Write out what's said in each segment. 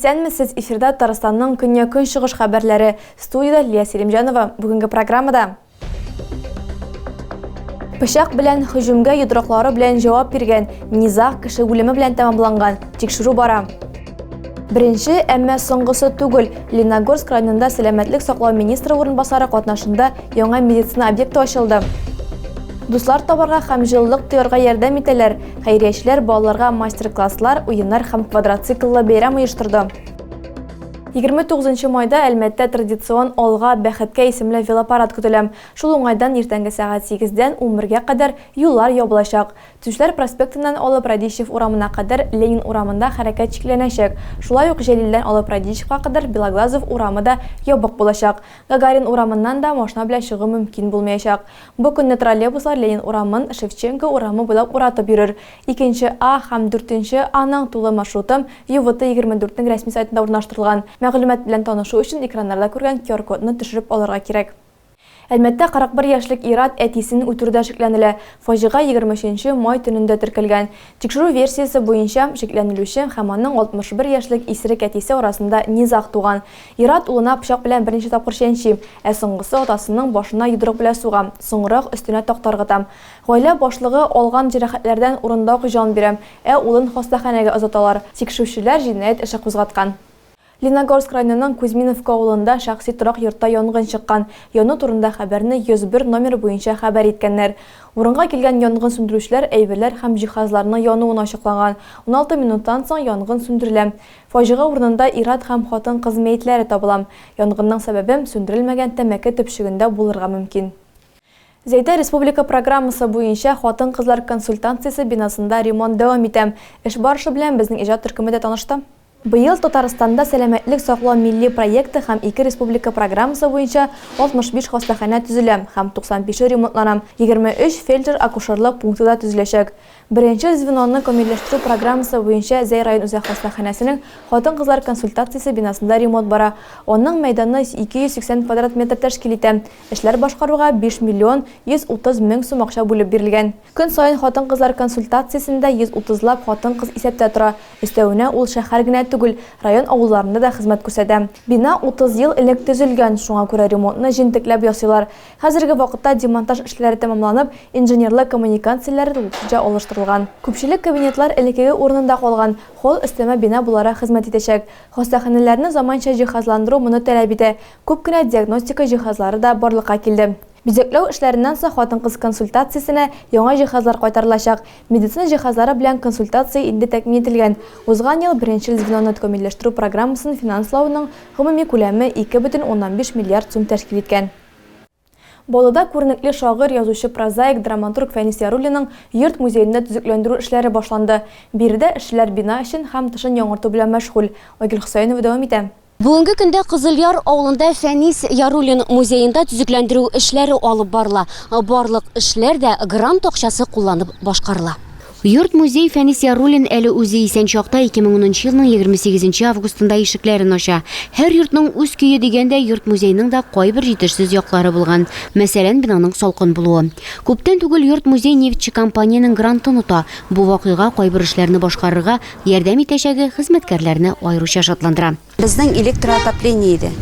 Исәнмесез, эфирда Татарстанның көньяк-көнчыгыш хәбәрләре. Студиядә Лилия Сәлимҗанова. Бүгенге программада Пычак белән һөҗүмгә йодрыклары белән җавап биргән, низаг кеше үлеме белән тәмамланган. Тикшерү бара. Беренче, әмма соңгысы түгел. Лениногорск районында сәламәтлек саклау министры урынбасары катнашында яңа медицина объекты ачылды. Дуслар табарга һәм җылылык тоярга ярдәм итәләр. Хәйриячеләр балаларга мастер-класслар, уеннар һәм квадроцикллы бәйрәм оештырды. 29 майда Әлмәттә традицион Алга, бәхеткә исемле велопарад көтелә. Шул уңайдан иртәнге сәгать сигездән унбергә кадәр юллар ябылачак. Төзүчеләр проспектыннан алып Радищев урамына кадәр Ленин урамында хәрәкәт чикләнәчәк. Шулай ук Җәлилдән алып Радищевка кадәр Белоглазов урамы да ябык булачак. Гагарин урамыннан да машина белән чыгу мөмкин булмаячак. Бу көнне троллейбуслар Ленин урамын Шевченко урамы буйлап уратып йөрер. Икенче А һәм дүртенче А ның тулы маршруты ЮВТ 24 нең рәсми сайтында урнаштырылган. Мәгълүмат белән танышу өчен экраннарда күргән QR-кодны төшереп алырга кирәк. Әлмәттә 41 яшьлек ир-ат әтисен үтерүдә шикләнелә. Фаҗига 23 май төнендә теркәлгән. Тикшерү версиясе буенча, шикләнелүче һәм аның 61 яшьлек исерек әтисе арасында низаг туган. Ир-ат улына пычак белән берничә тапкыр чәнчи, ә соңгысы атасының башына йодрык белән суга, соңрак өстенә такта ыргыта. Гаилә башлыгы алган җәрәхәтләрдән урында ук җан бирә, ә улын хастаханәгә озаталар. Тикшерүчеләр җинаять эше кузгаткан. Лениногорск районының Кузьминовка авылында шәхси торак йортта янгын чыккан. Яну турында хәбәрне 101 номеры буенча хәбәр иткәннәр. Урынга килгән янгын сүндерүчеләр әйберләр һәм җиһазларның януын ачыклаган. 16 минуттан соң янгын сүндерелә. Фаҗига урынында ир-ат һәм хатын-кыз мәетләре табыла. Янгынның сәбәбе, сүндерелмәгән тәмәке төпчегендә булырга мөмкин. Зәйдә республика программасы буенча хатын-кызлар консультациясе бинасында ремонт дәвам итә. Эш барышы белән безнең иҗат төркеме дә танышты. Быел Татарстанда Сәламәтлек саклау милли проекты һәм ике республика программасы буенча 65 хастаханә төзелә һәм 95 е ремонтлана, 23 фельдшер-акушерлык пункты да төзеләчәк. Беренче звеноны камилләштерү программасы буенча Зәй район үзәк хастаханәсенең хатын-кызлар консультациясе бинасында ремонт бара. Аның мәйданы 280 квадрат метр тәшкил итә. Эшләр башкаруга 5 миллион 130 мең сум акча бүлеп бирелгән. Көн саен хатын-кызлар консультациясендә 130 лап хатын-кыз исәптә тора. Өстәвенә, ул шәһәр генә түгел, район авылларында да хезмәт күрсәтә. Бина 30 ел элек төзелгән, шуңа күрә ремонтны җентекләп ясыйлар. Хәзерге вакытта демонтаж эшләре тәмамланып, инженерлык коммуникацияләре тулысынча алыштырылган. Күпчелек кабинетлар элеккеге урынында калган, холл өстәмә бина буларак хезмәт итәчәк. Хастаханәләрне заманча җиһазландыру моны таләп итә. Күп кенә диагностика җиһазлары да барлыкка килде. Бизәкләү эшләреннән соң хатын-кыз консультациясенә яңа җиһазлар кайтарылачак. Медицина җиһазлары белән консультация инде тәэмин ителгән. Узган ел беренчел звеноны камилләштерү программасын финанслауның Гомуми күләме 2,5 миллиард сум тәшкил иткән. Баулыда күренекле шагыйрь, язучы, прозаик, драматург Фәнис Яруллинның йорт-музеенда төзекләндерү эшләре башланды. Биредә эшчеләр бина эчен һәм тышын яңарту белән мәшгуль. Айгөл Хөсәенова дәвам итә. Бүгенге көндә Кызылъяр авылында Фәнис Яруллин музеенда төзекләндерү эшләре алып барыла. Барлык эшләр дә грант акчасы кулланып башкарыла. Йорт-музей Фәнис Яруллин әле үзе исән чакта 2010 нчы елның 28 нче августында ишекләрен ача. Һәр йортның үз көе дигәндәй, йорт-музейның да кайбер җитешсез яклары булган. Мәсәлән, бинаның салкын булуы. Күптән түгел йорт-музей нефтьче компаниянең грантын ота. Бу вакыйга кайбер эшләрне башкарырга ярдәм итәчәге хезмәткәрләрне аеруча шатландыра. Безнең электроотопление иде.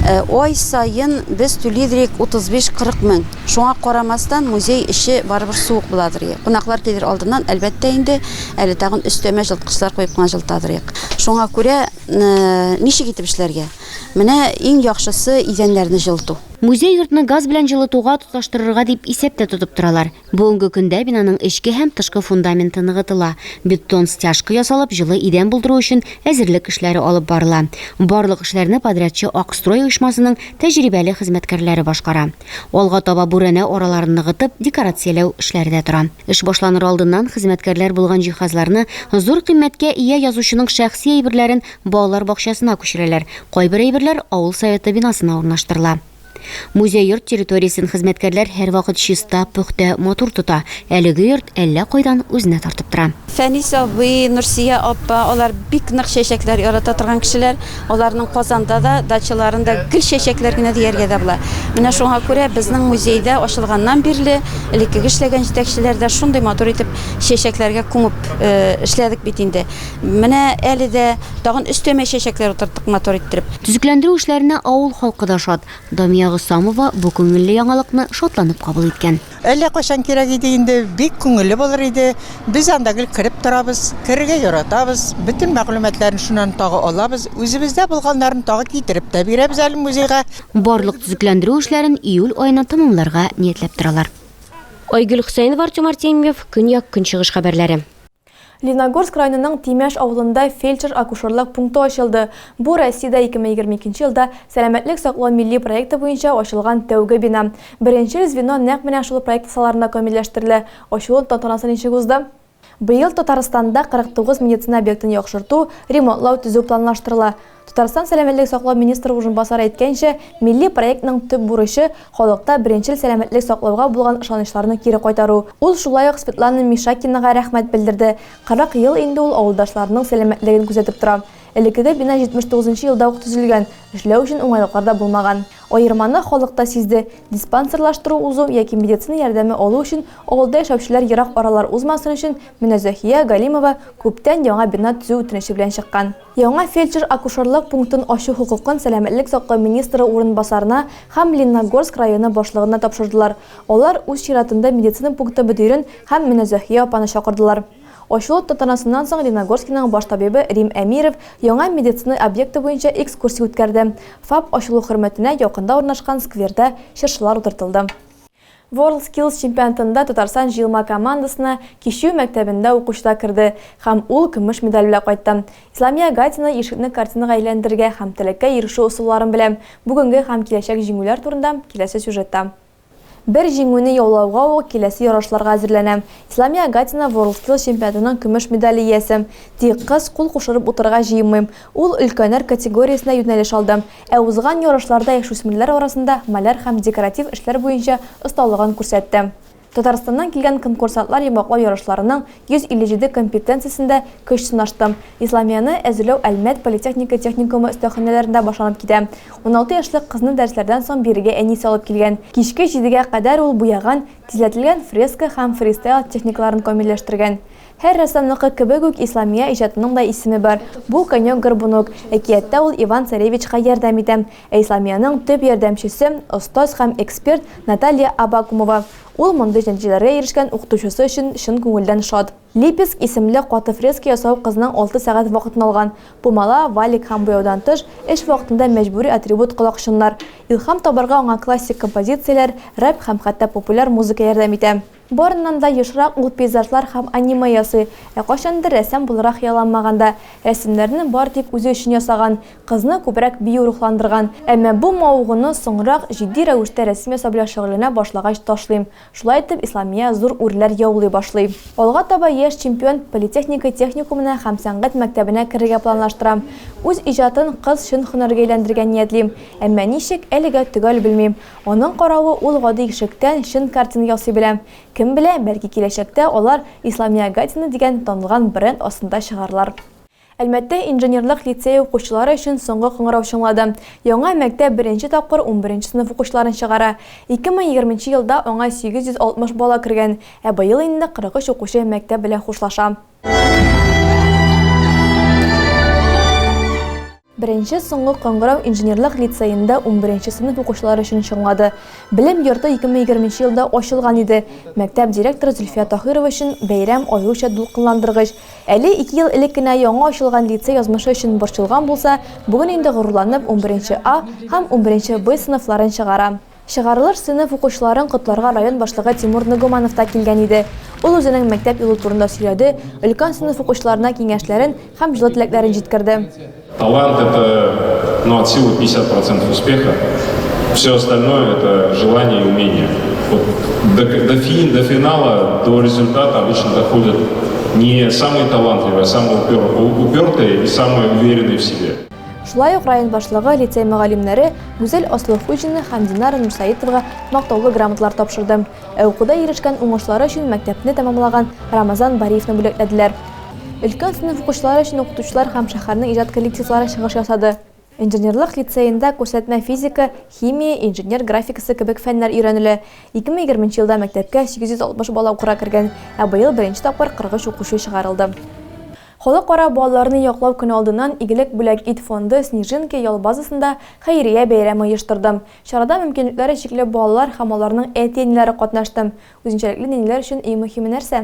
Ай саен без түлидерик 35-40 мең. Шуңа карамастан, музей эче барыбер суык буладыр. Кунаклар килер алдыннан, әлбәттә инде, әле тагын өстәмә җылыткычлар куеп кына җылытадырык. Шуңа күрә ничек итеп эшләргә? Менә иң яхшысы идәннәрне җылыту. Музей йортны газ белән җылытуга тоташтырырга дип исәп тә тотып торалар. Бүгенге көндә бинаның эчке һәм тышкы фундаменты ныгытыла, бетон стяжка ясалып, җылы идән булдыру өчен әзерлек эшләре алып барыла. Барлык эшләрне подрядчы Акстрой оешмасының тәҗрибәле хезмәткәрләре башкара. Алга таба бүрәнә араларын ныгытып, декорацияләү эшләре дә тора. Эш башланыр алдыннан хезмәткәрләр булган җиһазларны, зур кыйммәткә ия язучының шәхси әйберләрен балалар бакчасына күчерәләр, кайбер әйберләр авыл советы бинасына урнаштырыла. Музей-йорт территориясен хезмәткәрләр һәрвакыт чиста, пөхтә, матур тота. Әлеге йорт әллә кайдан үзенә тартып тора. Фәнис абый, Нурсия апа, алар бик нык чәчәкләр ярата торган кешеләр. Аларның Казанда да, дачаларында гел чәчәкләр генә дияргә дә була. Менә шуңа күрә безнең музейда ачылганнан бирле, элеккеге эшләгән җитәкчеләр дә шундый матур итеп чәчәкләргә күмеп эшләдек бит инде. Менә әле дә тагын өстәмә чәчәкләр утырттык матур иттереп. Төзекләндерү эшләренә авыл халкы да шат. Дамия Госамова бу күңелле яңалыкны шатланып кабул иткән. Әллә кайчан кирәк иде инде, бик күңелле булыр иде. Без анда гел кереп торабыз, керергә яратабыз, бөтен мәгълүматларны шуннан тагы алабыз, үзебездә булганнарын тагы китереп тә бирәбез әле музейга. Барлык төзекләндерү эшләрен июль аена тәмамларга ниятләп торалар. Айгөл Хөсәенова, Артем Артемьев, Көньяк-Көнчыгыш хәбәрләре. Леногорск районының Тимәш авылында фельдшер-акушерлык пункты ачылды. Бу Россиядә 2022 елда Сәламәтлек саклау милли проекты буенча ачылган тәүге бина. Беренчел звено нәкъ менә шул проект кысаларында камилләштерелә. Ачылу тантанасы ничек узды? Быел Татарстанда 49 медицина объектын яхшырту, ремонтлау, төзү планлаштырыла. Татарстан сәламәтлек саклау министры урынбасары әйткәнчә, милли проектның төп бурычы, халыкта беренчел сәламәтлек саклауга булган ышанычларны кире кайтару. Ул шулай ук Светлана Мишакинага рәхмәт белдерде. 40 ел инде ул авылдашларының сәламәтлеген күзәтеп тора. Элеккеге бина 79 нчы елда ук төзелгән, эшләү өчен уңайлыклар да булмаган. Аерманы халык та сизде, диспансерлаштыру узу яки медицина ярдәме алу өчен авылда яшәүчеләр ерак аралар узмасын өчен Мөнәзәһия Галимова күптән яңа бина төзү үтенече белән чыккан. Яңа фельдшер-акушерлык пунктын ачу хокукын сәламәтлек саклау министры урынбасарына һәм Лениногорск районы башлыгына тапшырдылар. Алар үз чиратында медицина пункты мөдирен һәм Мөнәзәһия апаны чакырдылар. Ачылу тантанасыннан соң Лениногорскиның баш табибы Рим Әмиров яңа медицина объекты буенча экскурсия үткәрде. ФАП ачылу хөрмәтенә якында урнашкан скверда чыршылар утыртылды. WorldSkills чемпионатында Татарстан җыелма командасына Кичү мәктәбендә укучы да керде һәм ул көмеш медаль белән кайтты. Исламия Гатина ишекне картинага әйләндерергә һәм теләккә ирешү ысулларын белә. Бүгенге һәм киләчәк җиңүләр турында киләсе сюжетта. Бер җиңүне яулауга ук киләсе ярышларга әзерләнә. Исламия Гатина WorldSkills чемпионатының көмеш медале иясе. Тик кыз кул кушырып утырырга җыенмый. Ул өлкәннәр категориясенә юнәлеш алды. Ә узган ярышларда яшүсмерләр арасында маляр һәм декоратив эшләр буенча осталыгын күрсәтте. Татарстаннан килгән конкурсантлар йомгаклау ярышларының 157 компетенциясендә көч сынашты. Исламияне әзерләү Әлмәт политехника техникумы остаханәләрендә башланып китә. 16 яшьлек кызны дәресләрдән соң бирегә әнисе алып килгән. Кичке җидегә кадәр ул буяган, тизләтелгән фреска һәм фристайл техникаларын камилләштергән. Һәр рәссамныкы кебек үк Исламия иҗатының да исеме бар. Бу, Конек-горбунок. Әкияттә ул Иван Царевичка ярдәм итә. Ә Исламиянең төп ярдәмчесе, остаз һәм эксперт Наталья Абакумова. Ул мондый нәтиҗәләргә ирешкән укытучысы өчен чын күңелдән шат. Липецк исемле каты фреска ясау кызның алты сәгать вакытын алган. Пумала, валик һәм буяудан тыш, эш вакытында мәҗбүри атрибут колакчыннар. Илһам табарга аңа классик композицияләр, рэп һәм хәтта популяр музыка ярдәм итә. Барыннан да ешрак ул пейзажлар һәм аниме ясый, ә кайчандыр рәссам буларак хыялланмаган да. Рәсемнәрне бары тик үзе өчен ясаган. Кызны күбрәк бию рухландырган. Әмма бу мавыгуны соңрак, җитди рәвештә рәсем ясау белән шөгыльләнә башлагач ташлыйм. Шулай итеп, Исламия зур үрләр яулый башлый. Алга таба яшь чемпион политехника техникумына һәм сәнгать мәктәбенә керергә планлаштыра. Үз иҗатын кыз чын һөнәргә әйләндерергә ниятли. Әмма ничек, әлегә төгәл белми. Аның каравы, ул гади ишектән чын картина ясый белә. Кем белә, бәлки киләчәктә алар Исламия Гатина дигән танылган бренд астында чыгарлар. Әлмәттә инженерлык лицее укучылары өчен соңгы кыңгырау чыңлады. Яңа мәктәп беренче тапкыр унберенче сыйныф укучыларын чыгара. 2020 нче елда аңа 860 бала кергән, ә быел инде 43 укучы мәктәп белән хушлаша. Беренче соңгы кыңгырау инженерлык лицеенда унберенче сыйныф укучылары өчен чыңлады. Белем йорты 2020 елда ачылган иде. Мәктәп директоры Зөлфия Таһирова өчен бәйрәм аеруча дулкынландыргыч. Әле ике ел элек кенә яңа ачылган лицей язмышы өчен борчылган булса, бүген инде горурланып унберенче А һәм унберенче Б сыйныфларын чыгара. Чыгарылыш сыйныф укучыларын котларга район башлыгы Тимур Нагуманов та килгән иде. Ул үзенең мәктәп юлы турында сөйләде, өлкән сыйныф укучыларына киңәшләрен һәм җылы теләкләрен җиткерде. Талант это, ну, от силы 50% успеха. Все остальное это желание и умение. Вот до, до, фи, до финала, до результата обычно доходят не самые талантливые, а самые упер, упертые и самые уверенные в себе. Шулай ук район башлыгы лицей мөгаллимнәре Гүзәл Асылхуҗина һәм Динара Нурсәетовага мактаулы грамоталар тапшырды. Ә укуда ирешкән уңышлары өчен мәктәпне тәмамлаган Рамазан Бариевны бүләкләделәр. Өлкән сыйныф укучылары өчен укытучылар һәм шәһәрнең иҗат коллективлары чыгыш ясады. Инженерлык лицеенда күрсәтмә физика, химия, инженер графикасы кебек фәннәр өйрәнелә. 2020 нче елда мәктәпкә 860 бала укырга кергән, ә быел беренче тапкыр 43 укучы чыгарылды. Халыкара балаларны яклау көне алдыннан Игелек бүләк ит фонды Снежинки ял базасында хәйрия бәйрәме оештырды. Чарада мөмкинлекләре чикле балалар һәм аларның әти-әниләре катнашты. Үзенчәлекле нәниләр өчен иң мөһиме нәрсә?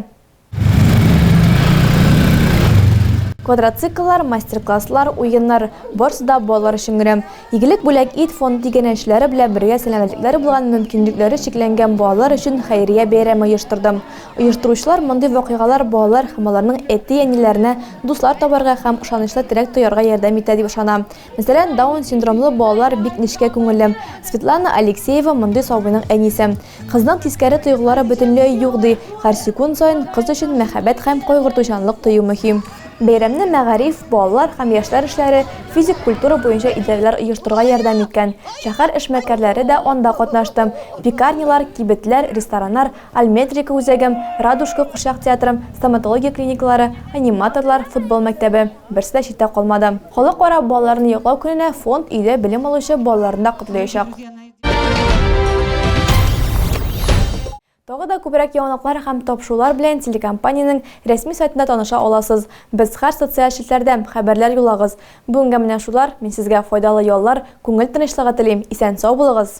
Квадроцикллар, мастер-класслар, уеннар, барысы да балалар өчен генә. Игелек бүләк ит фонды иганәчеләре белән бергә сәламәтлекләре булган мөмкинлекләре чикләнгән балалар өчен хәйрия бәйрәме оештырды. Оештыручылар мондый вакыйгалар балалар һәм аларның әти-әниләренә дуслар табарга һәм ышанычлы терәк тоярга ярдәм итә дип ышана. Мәсәлән, Даун синдромлы балалар бик нечкә күңелле. Светлана Алексеева мондый сабыйның әнисе. Кызның тискәре тойгылары бөтенләй юк, ди. Һәр секунд саен кыз өчен мәхәббәт һәм кайгыртучанлык тою мөһим. Бәйрәмне мәгариф, балалар һәм яшьләр эшләре, физик культура буенча идарәләр оештырырга ярдәм иткән. Шәһәр эшмәкәрләре дә анда катнашты. Пекарнялар, кибетләр, рестораннар, Альметрика үзәге, Радужка курчак театры, стоматология клиникалары, аниматорлар, футбол мәктәбе, берсе дә читтә калмады. Халыкара балаларны яклау көненә фонд өйдә белем алучы балаларны да котлыячак. Тагы да күбрәк яңалыклар һәм тапшырулар белән телекомпаниянең рәсми сайтында таныша аласыз. Без һәр социаль челтәрдә, хәбәрләр юллагыз. Бүгенгә менә шулар, мин сезгә файдалы яллар, күңел тынычлыгы телим, исән-сау булыгыз!